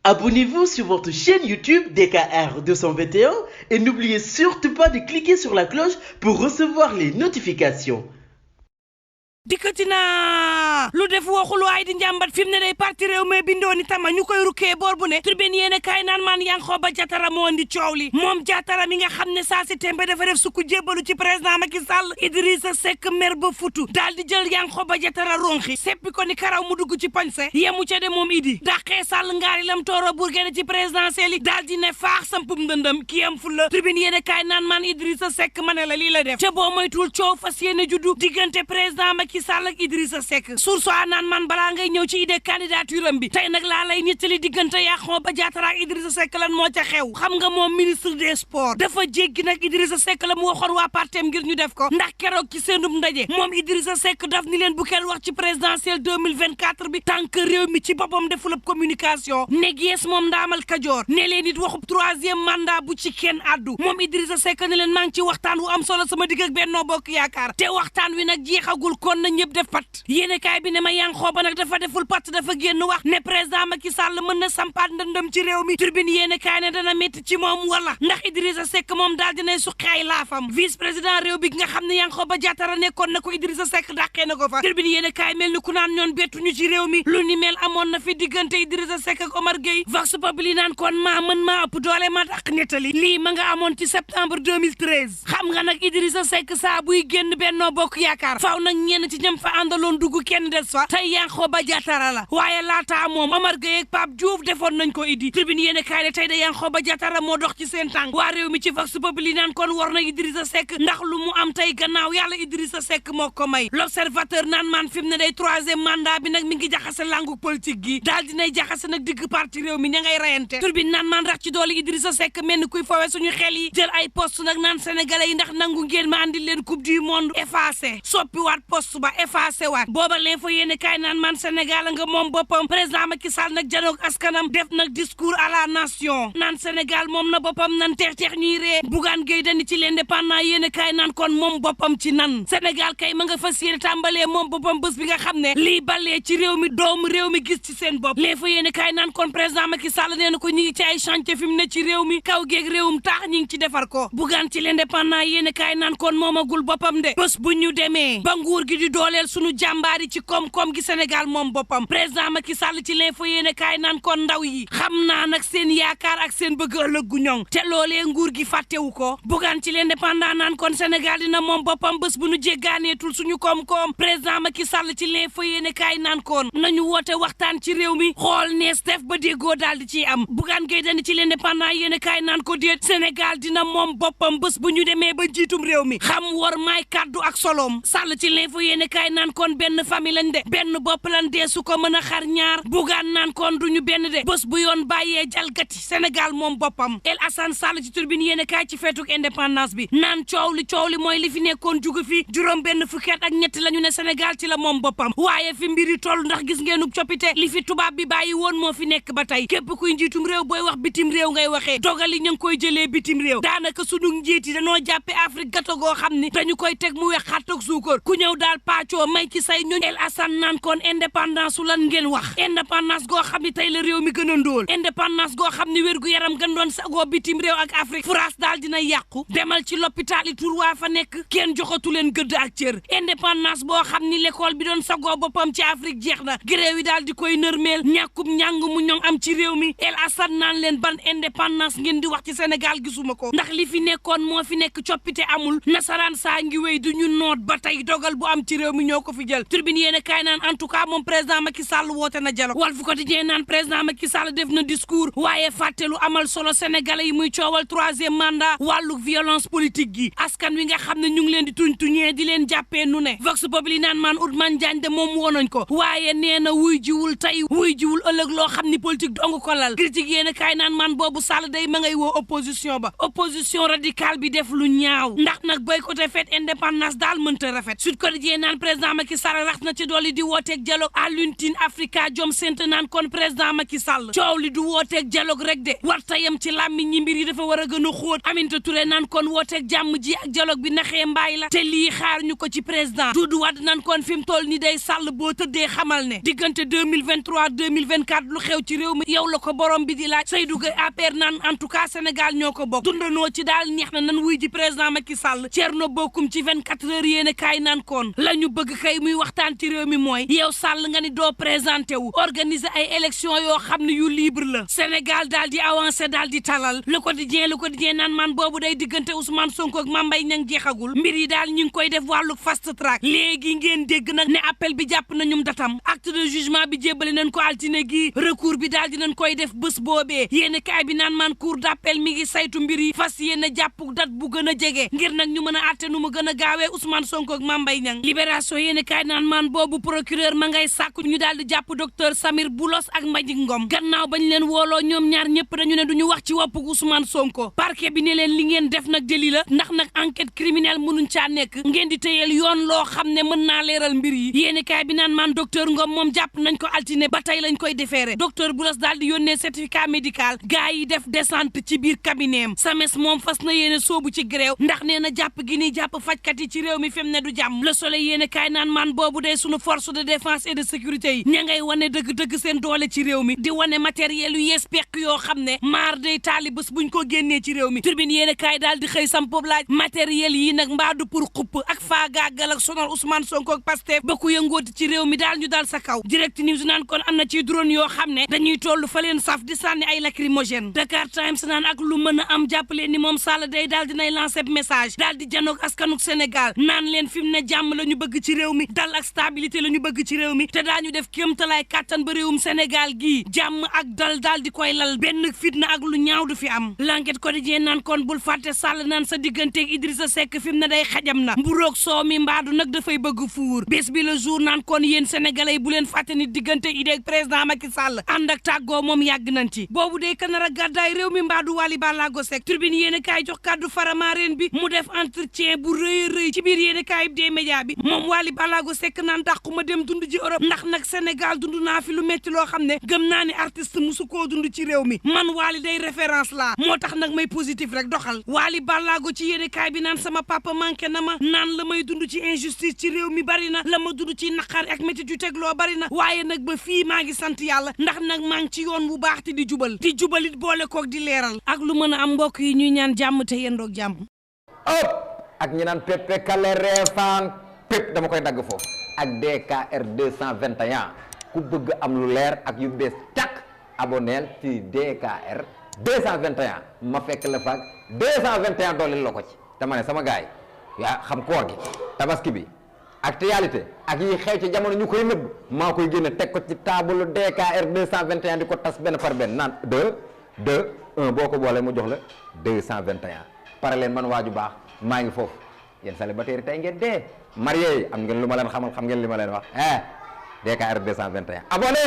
Abonnez-vous sur votre chaîne YouTube DKR 221 et n'oubliez surtout pas de cliquer sur la cloche pour recevoir les notifications. dikkati naa lu def waxul waay di njàmbat fi mu ne day parti réew mi bindoo ni tama ñu koy rukkee boor bu ne turbine yéene kaay naan maan Yankhoba Diattara moo indi coow li moom Diattara mi nga xam ne saa si tembe dafa def sukku jébbalu ci président Macky Sall Idrissa Seck mer ba futu daal di jël Yankhoba Diattara ronxi seppi ko ni karaw mu dugg ci poñse yemu ca de moom idi daqee Sall ngaari lam tooro burgene ci présidentielle yi daal di ne faax sampum ndëndëm ki am fu la turbine yéene kaay naan maan Idrissa Seck ma ne la lii la def te boo moytul coow fas yéene juddu diggante président Macky Sall ak Idrissa Seck source a naan man balaa ngay ñëw ci idée candidature am bi tey nag laa lay ñettali diggante Yankhoba Diattara ak Idrissa Seck lan moo ca xew xam nga moom ministre des sports dafa jéggi nag Idrissa Seck la mu waxoon waa partem ngir ñu def ko ndax keroog ci seenub ndaje moom Idrissa Seck daf ni leen bu kenn wax ci présidentielle 2024 bi tant que réew mi ci boppam deful ab communication neg yees moom ndaamal Kajoor ne leen it waxub troisième mandat bu ci kenn addu moom Idrissa Seck ne leen maa ngi ci waxtaan wu am solo sama digg ak Benno Bokk Yaakaar te waxtaan wi nag jeexagul kon na ñëpp def pat yéene kaay bi ne ma Yankhoba nag dafa deful pat dafa génn wax ne président Macky Sall mën na sampaat ndëndëm ci réew mi turbine yéene kaay ne dana métti ci moom wala ndax Idrissa Seck moom daal dinay suqi ay laafam vice président réew bi nga xam ne Yankhoba Diattara nekkoon na ko Idrissa Seck dàqee na ko fa turbine yéene kaay mel ni ku naan ñoon bettuñu ci réew mi lu ni mel amoon na fi diggante Idrissa Seck ak Omar Gueye vox populi naan kon maa mën maa ëpp doole ma dàq nettali lii ma nga amoon ci septembre 2013 xam nga nag Idrissa Seck saa buy génn Benno Bokk Yaakaar faaw nag ñenn ci ñam fa àndaloon dugg kenn des fa tey Yankhoba Diattara la waaye laataa moom Omar Gueye ak Pape Diouf defoon nañ ko idi tribune yéene kaay ne tey da Yankhoba Diattara moo dox ci seen tànk waa réew mi ci vox populi naan kon war na Idrissa Seck ndax lu mu am tey gannaaw yàlla Idrissa Seck moo ko may l'observateur naan maan fi mu ne day troisième mandat bi nag mi ngi jaxase langu politique gi daal dinay jaxase nag digg parti réew mi ña ngay rayante tribune naan maan rax ci doole Idrissa Seck mel ni kuy fowe suñu xel yi jël ay poste nag naan sénégalais yi ndax nangu ngeen ma andi leen coupe du monde effacé soppi waat poste ba effacé waat booba l'info yéene kaay naan man Sénégal nga moom boppam président Macky Sall nag janoog askanam def nag discours à la nation naan Sénégal moom na boppam nan teex ñuy ree Bougane Gueye Dany ci l'indépendant yéene kaay naan kon moom boppam ci nan Sénégal kay ma nga fas yéene tàmbalee moom boppam bés bi nga xam ne lii balee ci réew mi doomu réew mi gis ci seen bopp l'info yéene kaay naan kon président Macky Sall nee na ko ñi ngi ci ay chantier fi mu ne ci réew mi kaw geeg réewum taax ñi ngi ci defar ko Bougane ci l'indépendant yéene kaay naan kon moomagul boppam de bés bu ñu demee ba nguur gi di dooleel sunu jàmbaari ci koom-koom gi Sénégal moom boppam président Macky Sall ci l'info yéene kaay naan kon ndaw yi xam naa nag seen yaakaar ak seen bëgg ëllëg gu ñoŋ te loolee nguur gi fàttewu ko Bougane ci l'indépendant naan kon Sénégal dina moom boppam bés bu nu jéggaaneetul suñu koom-koom président Macky Sall ci l'info yéene kaay naan kon nañu woote waxtaan ci réew mi xool nees def ba déggoo daal di ciy am Bougane Gueye Dany ci l'indépendant yéene kaay naan ko déet Sénégal dina moom boppam bés bu ñu demee ba njiitum réew mi xam war maay kàddu ak soloom Sall ci l'info yéene kaay naan kon benn famille lañ de benn bopp lan dee su ko mën a xar ñaar Bougane naan kon duñu benn de bés bu yoon bàyyee jalgati Sénégal moom boppam El Assane Sall ci turbine yéene kaay ci feetuk indépendance bi naan coow li mooy li fi nekkoon jugu fi juróom benn fukki at ak ñett la ñu ne Sénégal ci la moom boppam waaye fi mbiri toll ndax gis ngeenuk coppite li fi tubaab bi bàyyi woon moo fi nekk ba tey képp kuy njiitum réew booy wax bitim réew ngay waxee dogali ñu ngi koy jëlee bitim réew daanaka sunu njiit yi dañoo jàppe Afrique gato goo xam ni dañu koy teg mu wex xàttak suukar ku ñëw daal pàccoo may ci say ñooñ El Assane naan kon indépendance su lan ngeen wax indépendance goo xam ni tey la réew mi gën a ndóol indépendance goo xam ni wér gu yaram gën doon sagoo bitim réew ak Afrique France daal dina yàqu demal ci l'hôpital yi tur waa fa nekk kenn joxatu leen gëdd ak cër indépendance boo xam ni l'école bi doon sagoo boppam ci Afrique jeex na gréew yi daal di koy nërmeel ñàkkub njàng mu ñoŋ am ci réew mi El Assane naan leen ban indépendance ngeen di wax ci Sénégal gisuma ko ndax li fi nekkoon moo fi nekk coppite amul nasaraan saa ngi wéy du ñu noot ba tey dogal bu am ci réew mi ñoo ko fi jël turbine yéene kaay naan en tout cas moom président Macky Sall woote na dialogue Walf Quotidien naan président Macky Sall def na discours waaye fàtte lu amal solo sénégalais yi muy coowal troisième mandat wàllu violence politique gi askan wi nga xam ne ñu ngi leen di tuñee di leen jàppee nu ne Vox Populi naan maan Ousmane Diagne de moom woonañ ko waaye nee na wuy jiwul tey wuy jiwul ëllëg loo xam ni politique dong ko lal critique yéene kaay naan maan boobu Sall day ma ngay woo opposition ba opposition radicale bi def lu ñaaw ndax nag boycotté fête indépendance daal mënta rafet Sud Quotidien naan président Macky Sall rax na ci dolli di wooteeg dialogue à l'UNTIN Africa Jom Center naan kon président Macky Sall coow li du wooteeg dialogue rek de warta yem ci làmmiñ ñi mbir yi dafa war a gën a xóot Aminata Touré naan kon wooteeg jàmm ji ak dialogue bi naxee mbaay la te lii xaar ñu ko ci président Doudou Wade naan kon fi mu toll ni day Sall boo tëddee xamal ne diggante 2023 2024 lu xew ci réew mi yow la ko borom bi di laaj Seydou Gueye APR naan en tout cas Sénégal ñoo ko bokk dundanoo ci daal neex na nan wuy ji président Macky Sall Thierno Bocoum ci 24 heures yéene kaay naan kon la ñu bëgg kay muy waxtaan ci réew mi mooy yow Sall nga ni doo présenté wu organiser ay élection yoo xam ne yu libre la Sénégal daal di avancé daal di talal le quotidien naan man boobu day diggante Ousmane Sonko ak Mame Mbaye Niang jeexagul mbir yi daal ñu ngi koy def wàllu fast track léegi ngeen dégg nag ne appel bi jàpp nañum datam acte de jugement bi jébbale nañ ko altine gi recours bi daal dinañ koy def bés boobee yéene kaay bi naan man cour d'appel mi ngi saytu mbir yi fas yéene jàpp date bu gën a jege ngir nag ñu mën a àtte nu mu gën a gaawee Ousmane Sonko ak Mame Mbaye Niang libération yéene kaay naan man boobu procureur ma ngay sàkku ñu daal di jàpp docteur Samir Boulos ak Mbagnick Ngom gannaaw bañ leen wooloo ñoom ñaar ñëpp dañu ne duñu wax ci wopp Ousmane Sonko parquet bi ne leen li ngeen def nag délit la ndax nag enquête criminelle mënuñ caa nekk ngeen di tëyeel yoon loo xam ne mën naa leeral mbir yi yéene kaay bi naan man docteur Ngom moom jàpp nañ ko altine ba tey lañ koy defeere docteur Boulos daal di yónnee certificat médical gars yi def descente ci biir cabinet am SAMES moom fas na yéene soobu ci grève ndax nee na jàpp gi ni jàpp fajkat yi ci réew mi fi mu ne du jàmm Le Soleil yéene kaay naan man boobu day sunu force de défense et de sécurité yi ña ngay wane dëgg-dëgg seen doole ci réew mi di wane matériel yu yees pekk yoo xam ne maar day taali bés buñ ko génnee ci réew mi Tribune yéene kaay daal di xëy sampob laaj matériel yi nag mbaadu pour xupp ak faagaagal ak sonal Ousmane Sonko ak Pastef ba ku yëngooti ci réew mi daal ñu daal sa kaw Direct News naan kon am na ci drone yoo xam ne dañuy toll fa leen saf di sànni ay lacrymogène Dakar Times naan ak lu mën a am jàppale ni moom Sall day daal dinay lancer message daal di janoog askanuk Sénégal naan leen fi mu ne jàmm la ñu bëgg ci réew mi dal ak stabilité la ñu bëgg ci réew mi te daañu def kéemtalaay kàttan ba réewum Sénégal gii jàmm ak dal daal di koy lal benn fitna ak lu ñaaw du fi am L'Enquête Quotidien naan kon bul fàtte Sall naan sa digganteeg Idrissa Seck fi mu ne day xajam na mburoog soo mi mbaadu nag dafay bëgg fuur bés bi le jour naan kon yéen sénégalais bu leen fàtte ni diggante idée ak président Macky Sall ànd ak tàggoo moom yàgg nañ ci boobu day kanar a gàddaay réew mi mbaadu Wally Ballago Seck Tribune yéen a kaay jox kàddu faramareen bi mu def entretien bu rëy ci biir yéen a kaay des médias bi moom Wally Ballago Seck naan dàquma dem dund ji Europe ndax nag Sénégal dund naa fi lu metti loo xam ne gëm naa ni artiste musu koo dund ci réew mi man Wally day référence la moo tax nag may positif rek doxal Wally Ballago ci yéen a kaay bi naan sama papa manqué na ma naan la may dund ci injustice ci réew mi bari na la ma dund ci naqar ak métti ju tegloo bari na waaye nag ba fii maa ngi sant yàlla ndax nag maa ngi ci yoon bu baax te di jubalit boole koog di leeral ak lu mën a am mbokk yi ñuy ñaan jàmm te yendoog jàmm ak ñi naan pepe kale reefaan pép dama koy dagg foofu ak DKR 221 ku bëgg am lu leer ak yu bees tàkk aboneel ci DKR 221 ma fekk la faak 221 dooleel la ko ci dama ne sama gaay yaa xam koor gi tabaski bi actualité ak yi xew ci jamono ñu koy nëbb maa koy génne teg ko ci table DKR 221 di ko tas benn par benn naan 1 boo ko boolee mu jox la 221 pare leen man waaju baax maa ngi foofu yéen célibataire tey ngeen dee marié yi am ngeen lu ma leen xamal xam ngeen li ma leen wax DKR 221 abonné